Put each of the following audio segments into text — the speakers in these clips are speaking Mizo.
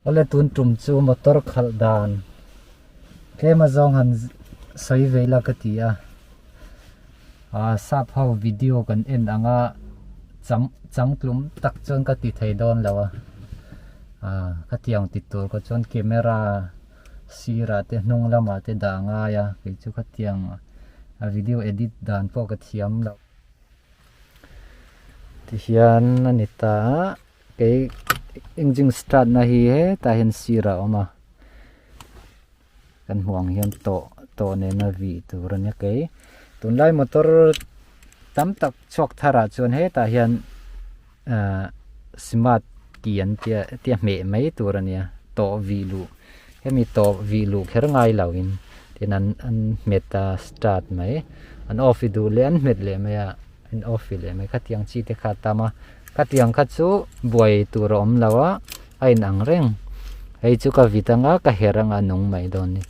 Awle tun tum chu motor khalh dan tlem a zawng han sawi ve ila ka ti a, ah sap ho video kan en ang a chang changtlum tak chuan ka ti thei dawn lo a, ah khatiang ti tur kha chuan camera sirah te hnung lamah te dah a ngai a kei chu khatiang a video edit dan pawh ka thiam lo. Tihian a ni ta a. Kei engine start na hi hetah hian sir a awm a kan hmuh ang hian tawh tawh nena vih tur a nia kei tunlai motor tam tak chhuak thar ah chuan hetah hian ahh smart key an tia tia hmeh mai tur a nia tawh vih luh hemi tawh vih luh kher ngai lo in tin an an hmet a start mai an off i duh leh an hmet leh mai a. An off leh mai khatiang chi te kha a tam a khatiang kha chu buai tur a awm lo a a in ang reng hei chu ka vit anga ka herh anga a nung mai dawn a ni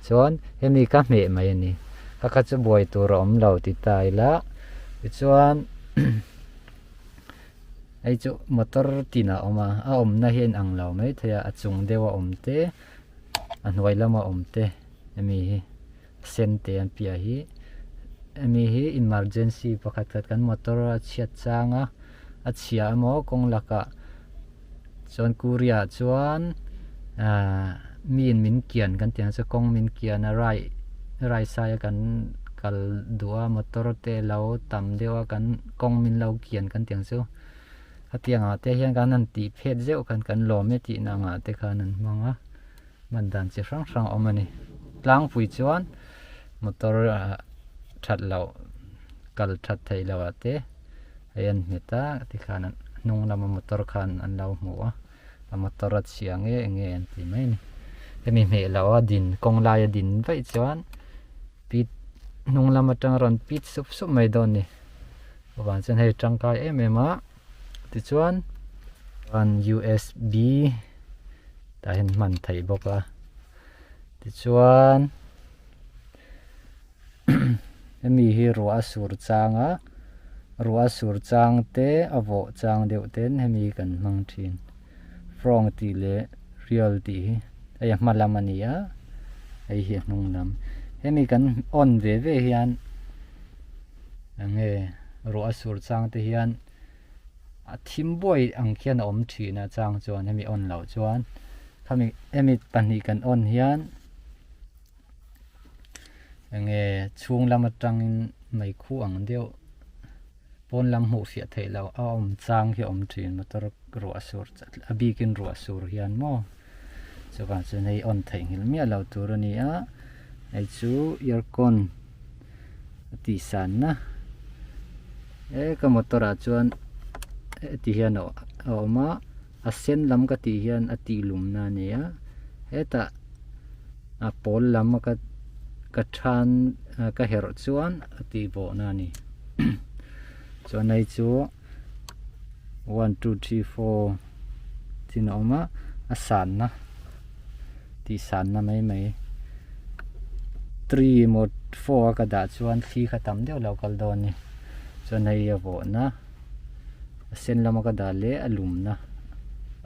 chuan hemi ka hmeh mai a ni kha kha chu buai tur a awm lo ti ta ila tichuan hei chu motor tin a awm a a awmna hi a in ang lo maithei a a chung deuh a awm te a hnuai lama awm te hemi hi. Sen te an piah hi hemi hi emergency pakhat khat kan motor a chhiat chang a a chhia emaw kawng lakah chuan kuri ah chuan ahh mi in min kian kan tih ang chu kawng min kian a rai rai sai a kan kal duh a motor te lo tam deuh a kan kawng min lo kian kan tih ang chu hetiang ah te hian kan han tih phet zeuh khan kan lawm e tih na angah te khan an hmang a. Hman dan chi hrang hrang a awm a ni. Tlangpui chuan motor ah that loh kal that theih loh ah te hei an nghet a tikhan hnung lama motor khan an lo hmu a a motor a chhia nge enge an ti mai a ni. Hemi hmeh loh a din kawng laia din vaih chuan pit hnung lam atanga rawn pit sup sup mai dawn a ni. Chuvang chuan hei tangkai em em a tichuan U_S_B. Tah hian hman theih bawk a tichuan hemi hi ruah a sur chang a ruah a sur chang te a vawh chang deuh ten hemi hi kan hmang thin frong tih leh real tih hi hei a hma lam a ni a hei hi a hnung lam hemi kan on ve ve hian eng nge ruah a sur chang te hian. A thim buai ang khian a awm thin a chang chuan hemi on loh chuan khami hemi pahnih kan on hian enge chhung lam atangin meikhu ang deuh pawn lam hmuh fiah theih loh a awm chang hi a awm thin motor ruah sur a bikin ruah sur hian maw chuvang chuan hei on theih nghilh miah lo tur a ni a hei chu aircon. A tih san na he ka motor ah chuan heti hian a awm a a sen lam ka tih hian a tih lum na a ni a hetah a pawl lam a ka than ka herh chuan a tih bawh na a ni chuan hei chu 1 2 3 4 chin a awm a a san na. Tih sanna mai mai 3 emaw 4 a ka dah chuan thli kha tam deuh lo kal dawn a ni chuan hei a vawhna a sen lama ka dah leh a lumna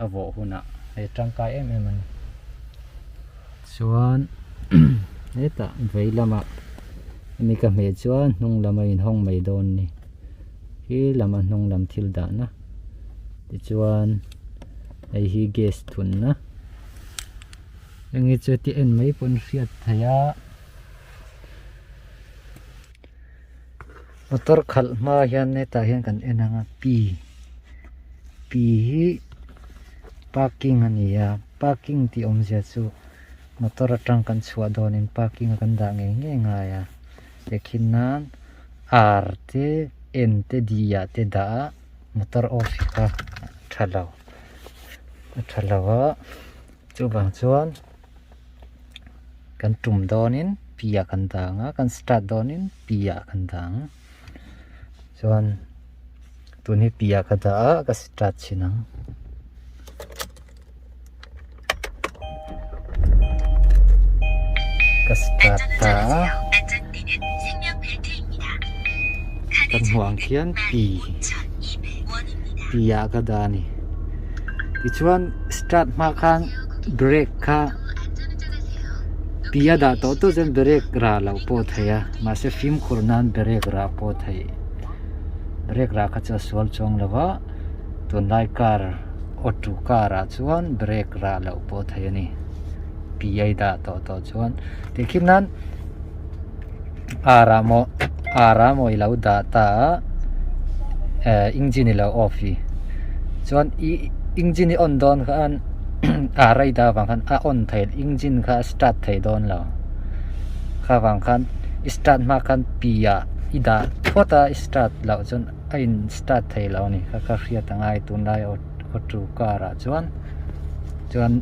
a vawh hunah hei a tangkai em em a ni chuan hetah vei lamah hemi ka hmeh chuan hnung lam a inhawng mai dawn a ni khi lama hnung lam thil dahna tichuan hei hi gas thunna. Enge chu ti en mai pawn hriat theih a motor khalh hma hian hetah hian kan en ang a p p hi parking a ni a parking tih awmzia chu motor atang kan chhuah dawnin parking a kan dah ngei ngei ngai a tehkhin nan r te n te d ah te dah a motor off hi kha tha lo a tha lo a chuvang chuan kan tum dawnin p ah kan dang a kan start dawnin p ah kan dang chuan tun hi p ah ka dah a ka start chhin ang. Ka start ta a kan hmuh ang khian p p ah ka dah a ni tichuan start hma khan. Brake kha pi a dah tawh tawh chuan brake rah loh pawh a theih a mahse fimkhur nan brake rah pawh a theih brake rah kha chu a sual chuang lo va tunlai car auto car ah chuan brake rah loh pawh a theih a ni pi a i dah tawh tawh chuan tikhin nan R ah maw R ah maw i lo dah ta a eh engine i lo off i chuan ih engine i on dawn khan R a i dah avang khan a on thei engine kha a start thei dawn lo kha vang khan i start hma khan P ah i dah phawt a i start loh chuan a in start thei lo a ni kha kha hriat a ngai tunlai auto car ah chuan chuan.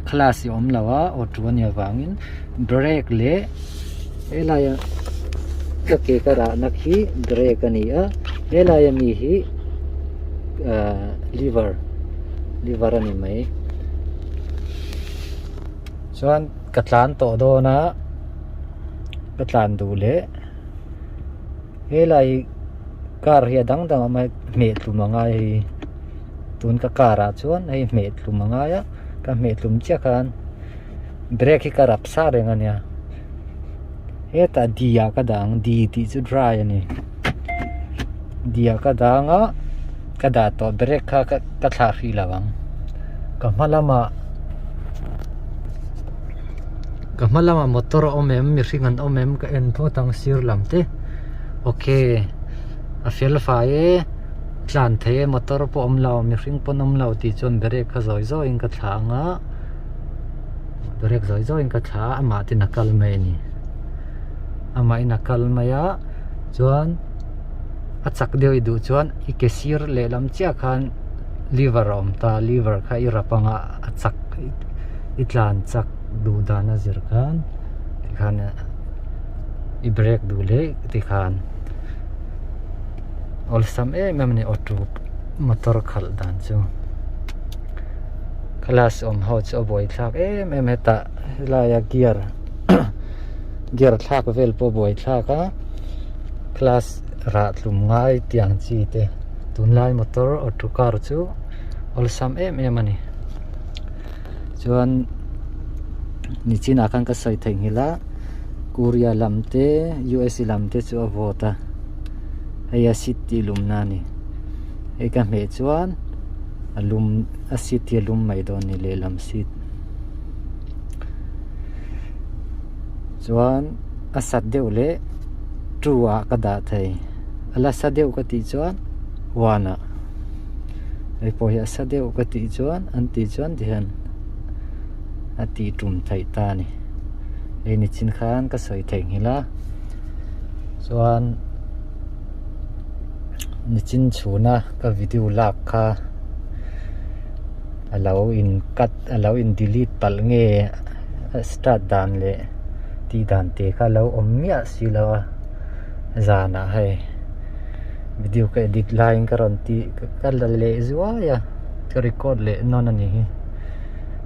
Class hi a awm lo a auto a nih avangin brake leh helaia ka ke ka rahna khi brake a ni a helaia mi hi ahh lever lever a ni mai chuan ka tlan tawh dawn a ka tlan duh leh helai car hi a dang dang a awm a hmeh tlum a ngai a hei. Tun ka car ah chuan hei hmeh tlum a ngai a ka hmeh tlum chiah khan brake hi ka rap sa reng a nia hetah D ah ka dah ang D tih chu dry a ni D ah ka dang a ka dah tawh brake kha ka thlah hrih lo ang ka hma lamah ka hma lamah motor a awm em mihring an awm em ka en phawt ang sir lam te okay a fel fai e. Tlan thei e motor pawh awm lo mihring pawn awm lo tih chuan brake kha zawi zawiin ka thlah ang a brake zawi zawiin ka thlah a amah ten a kal mai a ni amahin a kal mai a chuan a chak deuh i duh chuan i ke sir lehlam chiah khan lever a awm ta lever kha i rap ang a a chak i tlan chak duh dan a zir khan tikhan i brake duh leh tikhan. Awlsam em em a ni auto motor khalh dan chu class awm ho chu a buaithlak em em hetah helaia gear gear thlak vel pawh a buaithlak a class rah tlum ngai tiang chi te tunlai motor auto car chu awlsam em em a ni chuan nichinah khan ka sawi theihnghilh a Korea lam te U_S_A lam te chu a vawt a. Hei a seat tih lum na a ni hei ka hmeh chuan a lum a seat hi a lum mai dawn a ni lehlam seat chuan a sat deuh leh two ah ka dah thei a la sa deuh ka tih chuan one ah hei pawh hi a sa deuh ka tih chuan an tih chuan tihian a tih tum theih ta a ni hei nichin khan ka sawi theihnghilh a. Chuan nichin chhuna ka video lak kha a lo in cut a lo in delete palh nge a start dan leh tih dan te kha a lo awm miah si lo a zanah hei video ka edit laiin ka rawn tih ka la leh zuai a ka record leh nawn a nih hi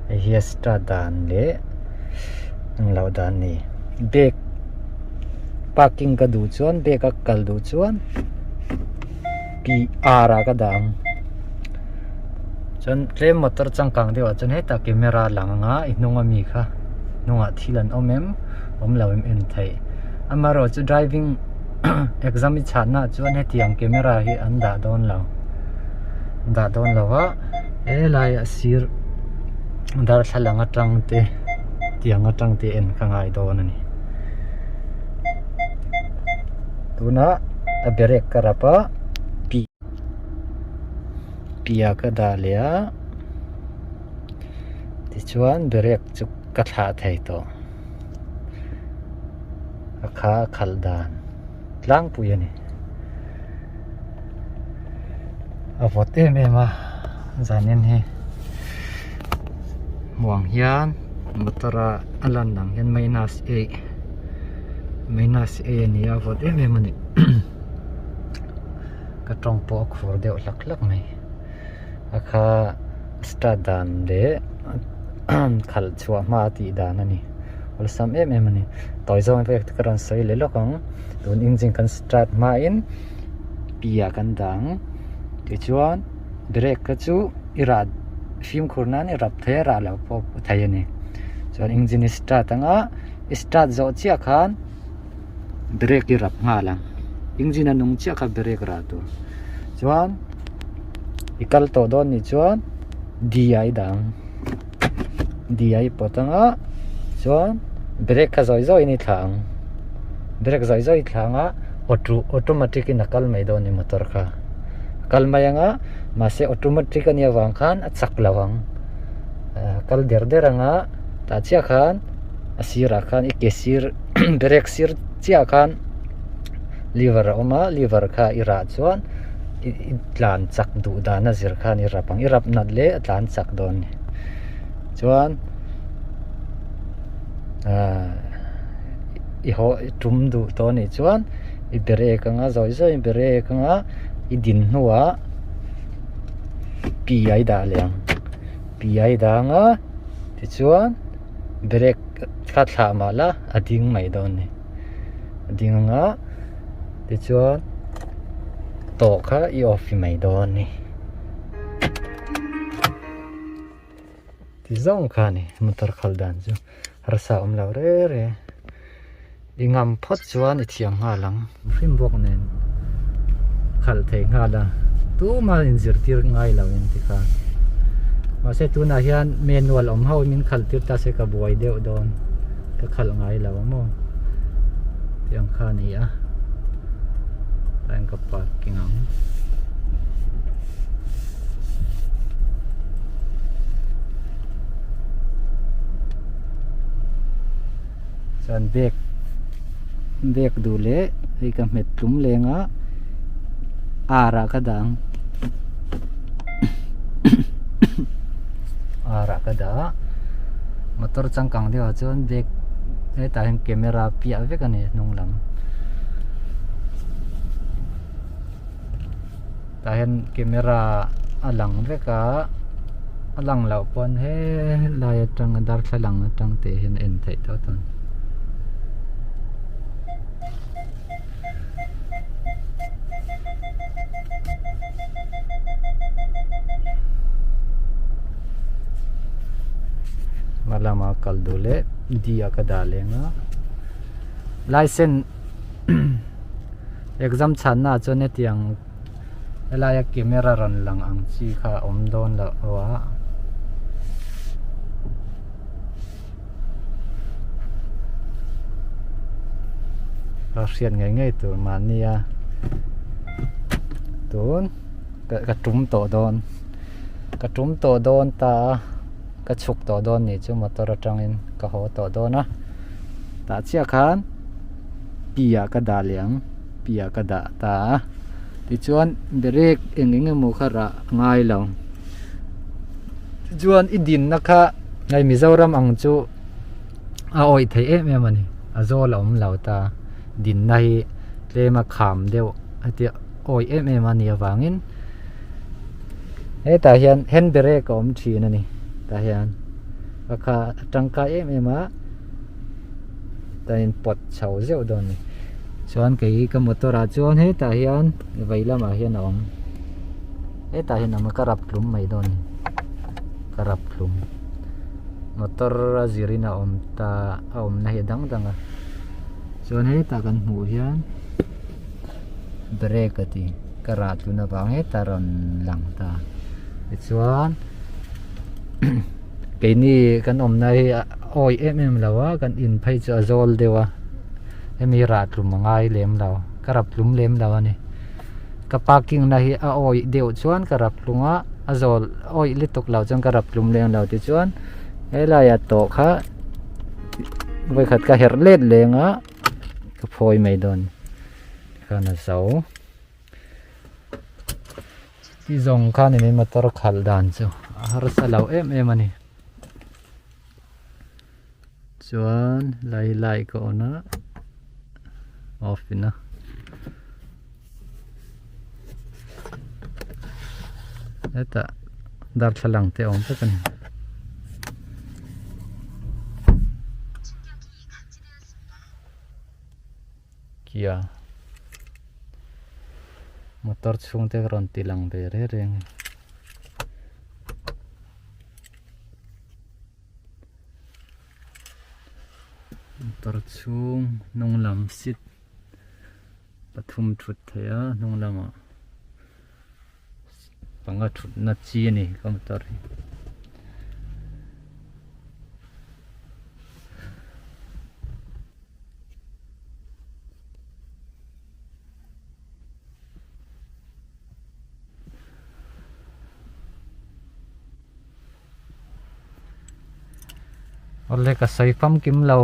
hei hi a start dan leh englo dan a ni bag. Parking ka duh chuan bag a kal duh chuan P R ah ka dah ang chuan tlem motor changkang deuh ah chuan hetah camera a lang ang a i hnung ami kha hnungah thil an awm em awm lo em en theih amaherawh chu driving exam i chhan na ah chuan hetiang camera hi an dah dawn lo an dah dawn lo a helai a sir darthlalang atang te tiang atang te en ka ngai dawn a ni. Tuna a brake ka rap a pi pia ka dah leh a tichuan brake chu ka thlah thei tawh a kha a khalh dan tlangpui a ni a vawt em em a zanin hi hmuh ang hian motor a a lan ang hian minus eight minus eight a ni a vawt em em a ni ka tawng pawh a khur deuh hlak hlak mai a kha start dan leh khalh chhuah hma a tih dan a ni awlsam em em a ni tawi zawng vel te ka rawn sawi leh lawk ang tun engine kan start hmain pi ah kan dah ang tichuan brake kha chu i rah. fimkhur nan i rap thei a rah loh pawh thei a ni. Chuan engine i start anga i start zawh chiah khan brake i rap nghal ang engine a nung chiah kha brake rah tur chuan i kal tawh dawn nih chuan D ah i dah ang D ah i pawt anga chuan brake kha zawi zawiin i thlah ang brake zawi zawi i thlah anga auto automatic in a kal mai dawn a ni motor kha a kal mai anga mahse automatic a nih avang khan a chak lo ang kal der der anga tah chiah khan a sirah khan i ke sir brake sir chiah khan lever a awm a lever kha i rah chuan i tlan chak duh dan a zir khan i rap ang i rap nat leh a tlan chak dawn a ni chuan ahh i haw i tum duh tawh anih chuan i brake anga zawi zawiin brake anga i din hnuah pi a i dah leh ang pi a i dah anga tichuan brake kha thlah mah la a ding mai dawn a ni a ding anga tichuan tawh kha i off mai dawn a ni ti zawng kha a ni motor khalh dan chu harsa awm lo re re i ngam phawt chuan i thiam nghal ang hrim bawk nen khalh thei nghal a tumah inzirtir ngai lo in ti khan mahse tunah hian manual awm ho min khalh tir ta se ka buai deuh dawn ka khalh ngai lo a maw tiang kha a ni a tah hian ka parking ang. Chuan bag bag duh leh hei ka hmet tlum leng a ar ah ka dah ang ar ah ka dah a motor changkang deuh ah chuan bag hetah hian camera piah vek a ni hnung lam tah hian camera a lang vek a a lang loh pawn helai atanga darthlalang atang te hian a en theih tho thung. Hma lama kal duh leh D ah ka dah leng a license Exam chhanna ah chuan hetiang helaia camera rawn lang ang chi kha a awm dawn loh a. Ka hriat ngei ngei tur mahnia tun ka tum tawh dawn ka tum tawh dawn ta a ka chhuk tawh dawn nih chu motor atangin ka haw tawh dawn a tah chiah khan. Pi ah ka dah leh ang pi ah ka dah ta a tichuan brake eng eng emaw kha rah a ngai lo tichuan i dinna kha hei Mizoram ang chu a awih theih em em a ni a zawl a awm lo ta dinna hi tlem a kham deuh hetia awih em em a nih avangin hetah hian hand brake a awm thin a ni tah hian a kha a tangkai em em a. Ta in pawt chho zeuh dawn a ni chuan kei ka motor ah chuan hetah hian vei lamah hian a awm hetah hian a awm a ka rap tlum mai dawn a ni ka rap tlum motor a zir in a awm ta a awm na hi a dang dang a chuan hetah kan hmuh hian brake a ti ka rah tlun avang hetah a rawn lang ta tichuan. Keini kan awmna hi a awih em em lo a kan in phei chu a zawl deuh a hemi rah tlum a ngai lem lo ka rap tlum lem lo a ni ka parking na hi a awih deuh chuan ka rap tlung a a zawl awih lutuk lo chuan ka rap tlum lem lo tichuan helai ah tawh kha vawikhat ka herh let leng a ka phawi mai dawn khan a zo. Ti zawng khan i motor khalh dan chu a harsa lo em em a ni chuan lai lai ka on a off in a hetah darthlalang te a awm vek a ni. Kia motor chhung te rawn ti lang ve reng reng. Motor chhung hnung lam seat pathum thut theih a hnung lamah panga thutna chi a ni ka motor hi. Awle ka sawi famkim lo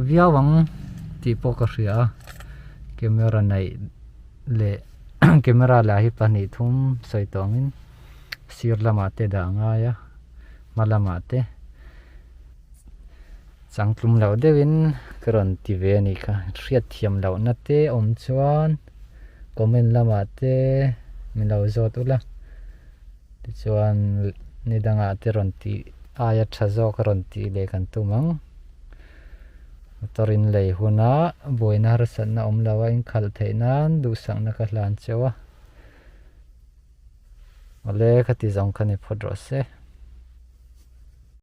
viau ang tih pawh ka hria a camera neih leh camera lah hi pahnih thum sawi tawh angin sir lamah te dah a ngai a hma lamah te changtlum loh deuhin ka rawn ti ve a nih kha hriatthiam lohna te awm chuan comment lamah te min lo zawt ula. Tichuan ni dangah te rawn tih aia tha zawk a rawn tih leh kan tum ang. Motor in lei huna buaina harsatna awm lo a inkhalh theih nan duhsakna ka hlan cheu a. Awle khati zawng kha ni phawt rawh se.